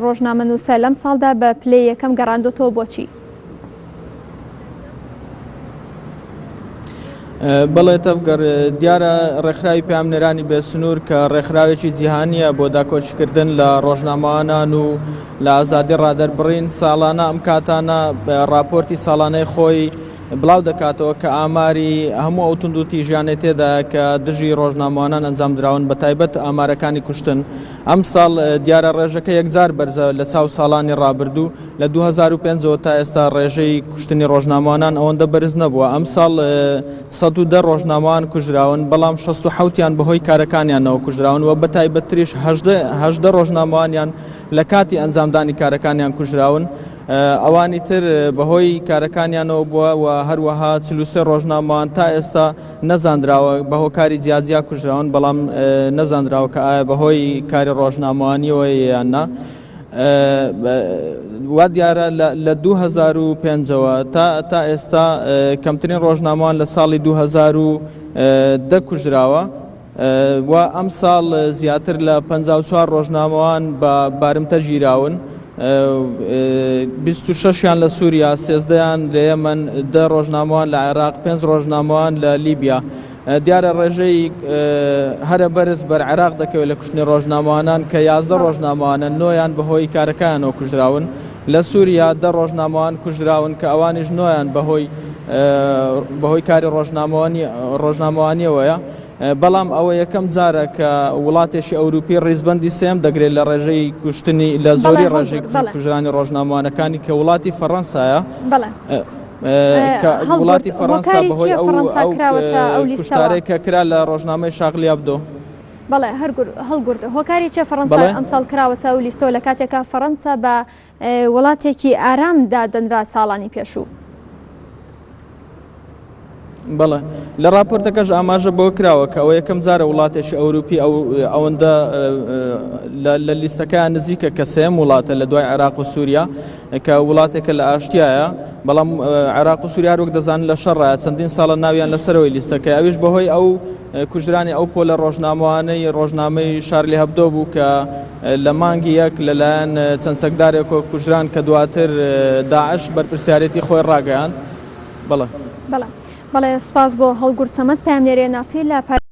ڕۆژنامەنووسە لەم ساڵدا بە پلەی یەکەم گەڕاندۆتەوە بۆچی؟ بەڵێ تەڤگەر، دیارە ڕێکخراوی پەیامنێرانی بێسنوور کە ڕێکخراوێکی جیهانییە بۆ داکۆکیکردن لە ڕۆژنامەوانان و لە ئازادی ڕادەربڕین ساڵانە ئەم کاتانە ڕاپۆرتی ساڵانەی خۆی بڵاو دەکاتەوە کە ئاماری هەموو ئەو توندوتیژیانەی تێدایە کە دژی ڕۆژنامەوانان ئەنجام دراون بە تایبەت ئامارەکانی کوشتن ئەمساڵ دیارە ڕێژەکە یەکجار بەرزە لە چاو ساڵانی ڕابردوو لە 2005 ەوە تا ئێستا ڕێژەی کوشتنی ڕۆژنامەوانان ئەوەندە بەرز نەبووە ئەمساڵ 110 ڕۆژنامەوان کوژراون بەڵام 67 یان بەهۆی کارەکانیانەوە کوژراون و بە تایبەتتریش 18 ڕۆژنامەوانیان لە کاتی ئەنجامدانی کارەکانیان کوژراون. ئەوانی تر بەهۆی کارەکانیانەوە بووە و هەروەها 43 ڕۆژنامەوان تا ئێستا نەزاندراوە بە هۆکاری جیاجیا کوژراون بەڵام نەزاندراوە کە ئایا بەهۆی کاری ڕۆژنامەوانیەوە یان نا. وا دیارە لە 2005ەوە تا تا ئێستا کەمترین ڕۆژنامەوان لە ساڵی 2010 کوژراوە. و ئەمساڵ زیاتر لە 54 ڕۆژنامەوان بە بارمتە گیراون، 26 یان لە سووریا، سێزدەیان لە یەمەن، دە ڕۆژنامەوان لە عێراق، پێنج ڕۆژنامەوان لە لیبیا. دیارە ڕێژەی هەرە بەرز بەر عێراق دەکەوێت لە کوشتنی ڕۆژنامەوانان کە 11 ڕۆژنامەوانە، نۆیان بەهۆی کارەکانەوە کوژراون. لە سووریا دە ڕۆژنامەوان کوژراون کە ئەوانیش نۆیان بەهۆی بەهۆی کاری ڕۆژنامەوانیەوەیە. بەڵام ئەوە یەکەم جارە کە وڵاتێکی ئەوروپی ڕیزبەندی سێیەم دەگرێت لە ڕێژەی کوشتنی لە زۆری ڕێژەی کوژرانی ڕۆژنامەوانەکانی کە وڵاتی فەڕەنسایە. کە وڵاتی فەڕەنسا بەهۆی ئەو کوشتارەی کە کرا لە ڕۆژنامەی شارلی ئەبدۆ. بەڵێ هەڵگورد هۆکاری چیە فەڕەنسا ئەمساڵ کراوەتە ئەو لیستەوە لە کاتێکا فەڕەنسا بە وڵاتێکی ئارام دادەنرا ساڵانی پێشوو. بەڵێ لە راپۆرتەکەش ئاماژە بۆ کراوە کە ئەوە یەکەم جارە وڵاتێکی ئەوروپی ئەو ئەوەندە لە لیستەکەیان نزیکە کە سێم وڵاتە لە دوای عێراق و سووریا کە وڵاتێکە لە ئاشتیایە بەڵام عێراق و سووریا وەک دەزانن لە شەڕە چەندین ساڵە ناویان لەسەرەوەی لیستەکە ئەویش بەهۆی ئەو کوژرانی ئەو پۆلە ڕۆژنامەوانەی ڕۆژنامەی شارلی هەبدۆ بوو کە لە مانگی یەک لەلایەن چەند چەکدارێکەوە کوژران کە دواتر داعش بەرپرسیارێتی خۆی ڕاگەیاند. بەڵێ. بەڵێ. بەڵێ سوپاس بۆ هەڵگورد سەمەد پەیامنێری ئێن ئاڕ تی لە پاریس.